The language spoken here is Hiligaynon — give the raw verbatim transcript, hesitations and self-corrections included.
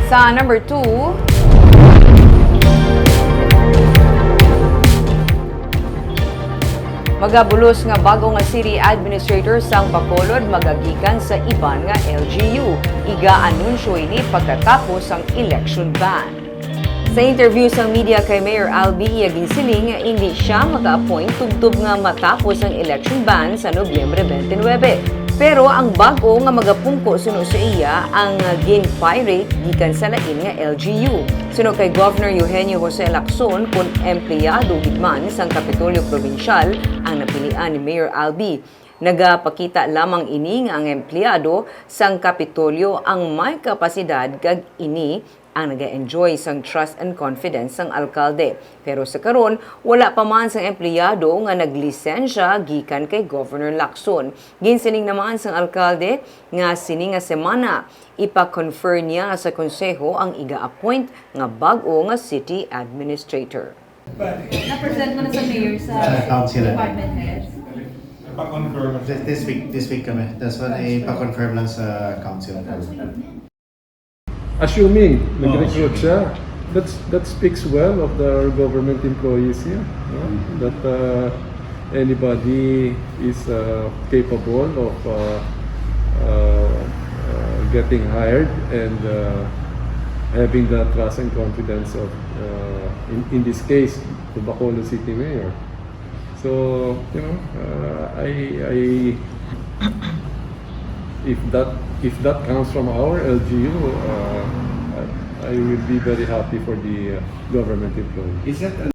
Sa number two, magabulos nga bag-o nga city administrator sang Bacolod magagikan sa iban nga L G U. Iga-anunsyo ini pagkatapos sang election ban. Sa interview sang media kay Mayor Albee, iya ginsiling nga indi sia maka-appoint tubtob nga matapos ang election ban sa Nobyembre twenty-nine. Pero ang bag-o nga magapungko suno sa iya ang gin-fire gikan sa lain nga L G U. Suno kay Governor Eugenio Jose Lacson, kon empleyado gid man sang Kapitolyo Probinsyal ang napilian ni Mayor Albee, nagapakita lamang ini nga ang empleyado sang Kapitolyo ang may kapasidad kag ini ang naga-enjoy sang trust and confidence sang alkalde. Pero sa karon, wala pa man sang empleyado nga naglisensya gikan kay Governor Lacson. Ginsiling naman sang alkalde nga sini nga semana ipa-confer niya sa konseho ang iga-appoint nga bag-o nga city administrator. Na-present mo na sa mayor sa Sa council. Department head? Pa-confirm. This, this week, this week kami. That's why ipa-confirm lang sa council. Assuming nag-recruit siya, that's, that speaks well of the government employees here, no? That uh, anybody is uh, capable of uh, uh, uh, getting hired and uh, having the trust and confidence of, uh, in, in this case, the Bacolod City Mayor. So, you know, uh, I, I, if that, if that comes from our L G U, uh, I, I will be very happy for the uh, government employees. Is that an